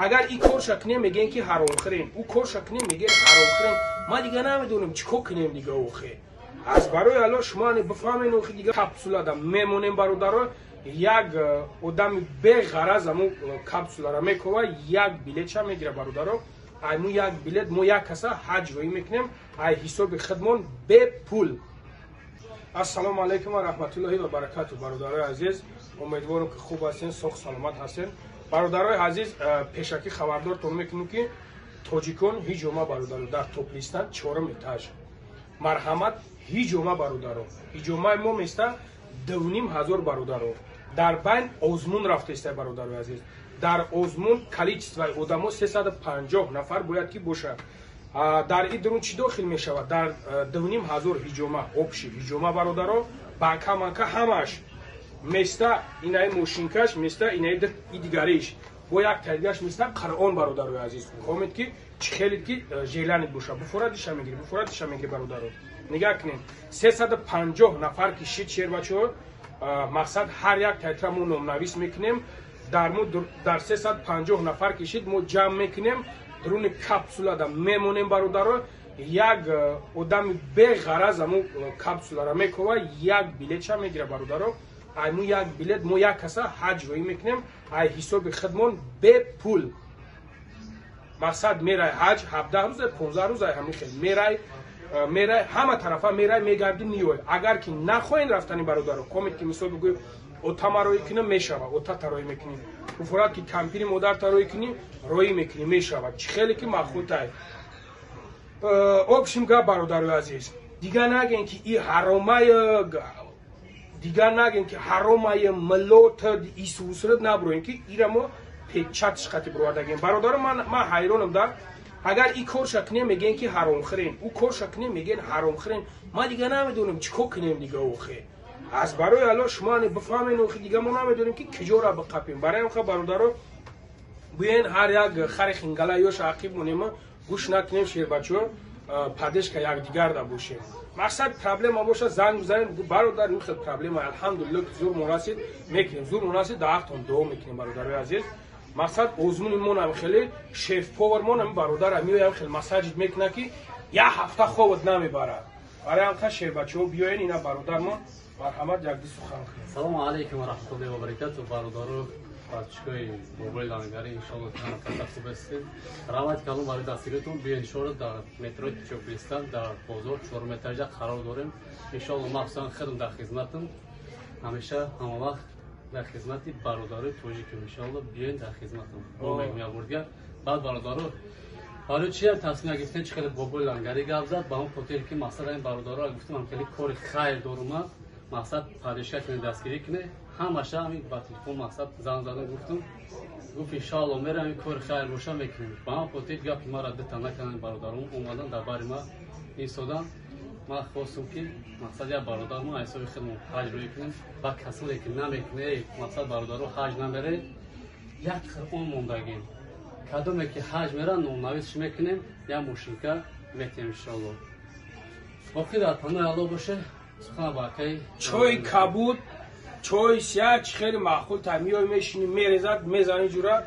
Агар ин корша кунем, мегӯем, ки ҳаромхӯрем, ӯ корша кунем, мегӯем ҳаромхӯрем. Ма дига намедонем, чӣ кор кунем дига охе. Аз барои Алло, шумо ани бифаҳмен, охи дига капсулада мемонем, бародаро. Як одами беғараз аму капсулара мекова, як билетша мегира, бародаро. Айму як билет мо як каса ҳаҷ роӣ мекунем ай ҳисоби худмон, бепул. Ассалому алайкум ва раҳматуллоҳи ва баракату, бародарои азиз. Умедворам, ки хуб ҳастен, соғ саломат ҳастен. Бародарои азиз, пешакӣ хабардортон мекунем, ки тоҷикон ҳиҷома, бародаро, дар топлистан чорум этаж. Марҳамат, ҳиҷома, бародаро. Ҳиҷомаи мо места 2500, бародаро. Дар байн озмун рафтаиста, бародарои азиз. Дар озмун количествои одамо 350 нафар бояд ки бошад. Дар ин дурун чӣ дохил мешавад? Дар 2500 ҳиҷома, общий ҳиҷома, бародаро, банка манка ҳамаш места, инаи мошинкаш места, инаи и дигариш бо як тайдигаш места Қуръон. Бародарои азиз, комед ки чӣ хелед ки желанит боша, буфора диша мегири, буфора диша мегири. Бародаро, нигаҳ кунед, 350 нафар ки шид, шербачаҳо, мақсад, ҳар як тайтра мо номнавис мекунем. Дар мо дар 350 нафар ки шид, мо ҷамъ мекунем, дуруни капсулада мемонем, бародаро. Як одами беғараз аму капсулара мекова, як билетша мегира, бародаро. Айму як билет мо як каса ҳаҷ роӣ мекунем ай ҳисоби худмон, бепул. Мақсад, мерай ҳаҷ, 17 рӯз, 15 рӯз, ай ҳамин хел мерай, ҳама тарафа мерай, мегарди, меёй. Агар ки нахоҳен рафтани, бародаро, комед ки мисол бигӯй, отама роӣ кунам, мешава, отата роӣ мекунӣ. Буфорад ки кампири модарта роӣ кунӣ, роӣ мекунӣ, мешава. Чӣ хеле ки махутай. Общем гап, бародарои азиз, дигар наген, ки и ҳаромай, дигар наген, ки ҳаромай милот исусрат наброем, ки ира мо печатш қати бировардагем. Бародаро, ман ҳайронам да. Агар ин корша кунем, мегӯем, ки ҳаромхӯрем, ӯ корша кунем, мегӯем ҳаромхӯрем. Ма дига намедонем, чӣ кор кунем дига охе. Аз барои Алло, шумо ани бифаҳмен, охи дига мо намедонем, ки киҷора биқапем. Барои ҳамха, бародаро, буен ҳар як хари хингала ёша ақиб монем, гӯш накунем, шербачаҳо, поддержка якдигарда бошем. Мақсад, проблема боша, занг бизанем: бародар, ин хел проблема. Алҳамдулилло, ки зур мунасид мекунем, зур мунасид дар ҳақтон дуо мекунем, бародарои азиз. Мақсад, озмуни монам хеле шеф-повар монам, бародара меоям, хел массажит мекунад, ки як ҳафта хобат намебарад. Барои ҳамқа, шербачаҳо, биёен, ина бародармон, марҳамат, якди сухан кунем. Салому алайкум ва раҳматуллоҳи ва баракату, бародару подписчикои Бобои Лангари. Иншолло, ҳама каса хуб ҳастед. Раҳмати калон барои дастгиритон. Биё, иншолло, дар метрои Чопристан, дар бозор, чорум этажа қарор дорем. Иншолло, махсусан худам дар хизматам, ҳамеша, ҳама вақт дар хизмати бародарои тоҷикам. Иншолло, биёен, дар хизматам. Бо мегӯям бурдигар. Баъд, бародаро, барои чи тасмим гирифтем, чи хеле Бобои Лангари гап зад, ба он хотире ки мақсад ин бародаро гуфтам, хеле кори хайр дорумад, мақсад, поддержка кунед, дастгирӣ кунед. Ҳамаша ҳамин ба телефон, мақсад, занг задам, гуфтум, гуфт: иншоалло, мерам, ин кори хайр боша, мекунем. Ба ҳам хотир гапи мара дута накарданд, бародарон омадан, дар бари ма истодан. Ман хостум, ки мақсад, як бародар мо ҳисоби худмон ҳаҷ рӯй кунем. Ба касоне ки намекуне, мақсад, бародаро ҳаҷ намере, як Қуръон мондагем. Кадоме ки ҳаҷ мера, номнависш мекунем, як мошинка метиҳем, иншоалло. Боқӣ дар панои Алло боше. Сухан ба акаи. Чойи кабуд, чойи сия, чӣ хеле маъқул та, миёй, мешини, мерезад, мезани, ҷура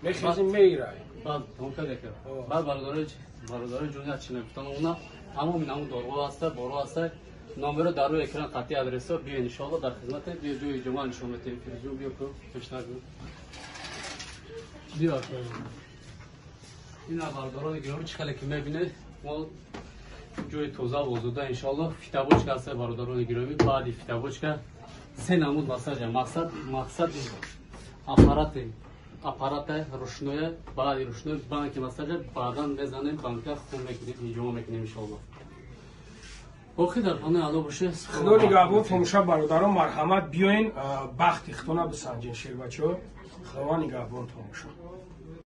мехези, меирай. Баъд тамом кард. Баъд, бародарои ҷон, як чи нагуфтан, она тамоми намун дорго ҳаста, боро ҳаста, номеро дар рӯи экран, қатъи адресо. Биё, иншоалло, дар хизмате. Биё, ҷои ҷумъа нишон метиҳем. Фирҷон, биё, ку пештар биё. Ина, бародарони гиромӣ, чӣ хеле ки мебинед, мо ҷои тоза озода. Иншоалло, фитобочка ҳаста, бародарони гиромӣ. Баъди фитобочка се намуд массажа, мақсад, аппарата рушноя, баъди рушной банки массажа, баъдан мезанем банка, хун мекунем, ҳиҷома мекунем, иншоалло. Боқӣ дар панои Алло боше. Худо нигаҳбон, томоша. Бародарон, марҳамат, биёен, бахти худона бисанҷен, шербачаҳо. Худованд нигаҳбон, томоша.